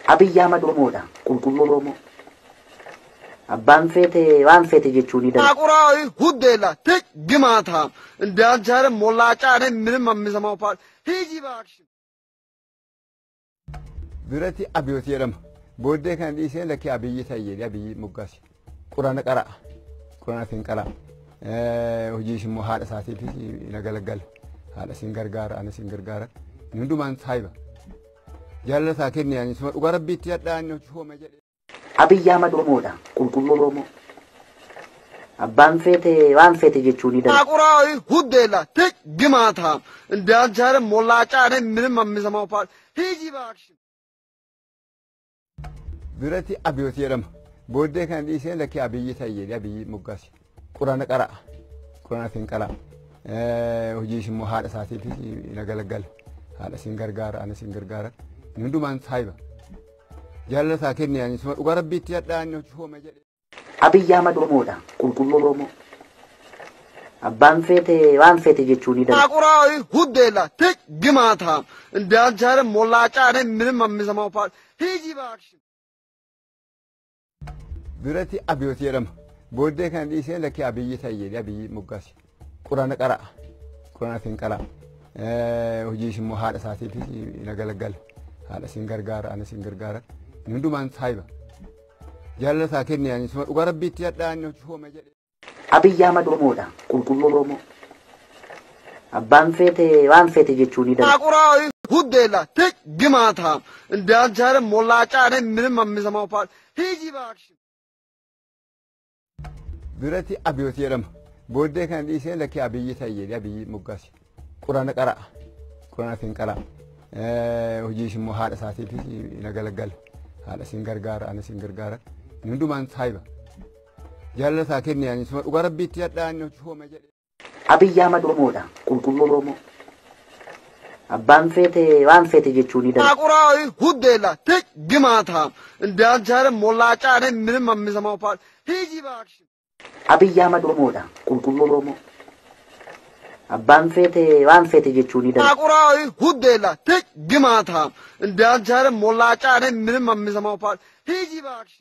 Abiyyi Ahmad Oromoodha. Qulqulluu Oromoo. Abbaan feete waan feete jechuu ni danda'a. አቁራዊ ሁዴላ ትክ ግማታም እንዳንቻለ ሞላጫ እኔ ምንም የሚሰማው ፓርት ሂጂ እባክሽ። Duratti Abiyoot jedhama. Booddee kana dhiisee lakkee Abiyyi ta'e jedhee Abiyyi moggaase. Quraana qara'a. Quraana siin qara'a. Hojiis immoo haadha isaatiifis na galaggala. Haadha siin gargaara, ana siin gargaara. Inni hundumaan saayiba. Jaalala isaa kenne ani suma dhugaa rabbiitti hadhaa inni hojii hooma jedhe. Abiyyi Ahmad Oromoodha. Qulqulluu Oromoo. Abbaan feete waan feete jechuu ni danda'a. አቁራዊ ሁዴላ ትክ ግማታም እንዳንቻለ ሞላጫ እኔ ምንም የሚሰማው ፓርት ሂጂ እባክሽ። Duratti Abiyoot jedhama. Booddee kana dhiisee lakkee Abiyyi ta'e jedhee Abiyyi moggaase. Quraana qara'a. Quraana siin qara'a. Hojiis immoo haadha isaatiifis na galaggala. Haadha siin gargaara, ana siin gargaara. Inni hundumaan saayiba. Jaalala isaa kenne ani suma dhugaa rabbiitti hadhaa inni hojii hooma jedhe. Abiyyi Ahmad Oromoodha. Qulqulluu Oromoo. Abbaan feete waan feete jechuu ni danda'a. አቁራዊ ሁዴላ ትክ ግማታም እንዳንቻለ ሞላጫ እኔ ምንም የሚሰማው ፓርት ሂጂ እባክሽ። Duratti Abiyoot jedhama. Booddee kana dhiisee lakkee Abiyyi ta'e jedhee Abiyyi moggaase. Quraana qara'a. Quraana siin qara'a. Hojiis immoo haadha isaatiifis na galaggala. Haadha siin gargaara, ana siin gargaara. Inni hundumaan saayiba. Jaalala isaa kenne ani suma dhugaa rabbiitti hadhaa inni hojii hooma jedhe. Abiyyi Ahmad Oromoodha. Qulqulluu Oromoo. Abbaan feete waan feete jechuu ni danda'a. አቁራዊ ሁዴላ ትክ ግማታም እንዳንቻለ ሞላጫ እኔ ምንም የሚሰማው ፓርት ሂጂ እባክሽ። Duratti Abiyoot jedhama. Booddee kana dhiisee lakkee Abiyyi ta'e jedhee Abiyyi moggaase. Quraana qara'a. Quraana siin qara'a. Hojiis immoo haadha isaatiifis na galaggala. Haadha siin gargaara, ana siin gargaara. Inni hundumaan saayiba. Jaalala isaa kenne ani suma dhugaa rabbiitti hadhaa inni hojii hooma jedhe. Abiyyi Ahmad Oromoodha. Qulqulluu Oromoo. Abbaan feete waan feete jechuu ni danda'a. አቁራዊ ሁዴላ ትክ ግማታም እንዳንቻለ ሞላጫ እኔ ምንም የሚሰማው ፓርት ሂጂ እባክሽ። Abiyyi Ahmad Oromoodha. Qulqulluu Oromoo. Abbaan feete waan feete jechuu ni danda'a. አቁራዊ ሁዴላ ትክ ግማታም እንዳንቻለ ሞላጫ እኔ ምንም የሚሰማው ፓርት ሂጂ እባክሽ።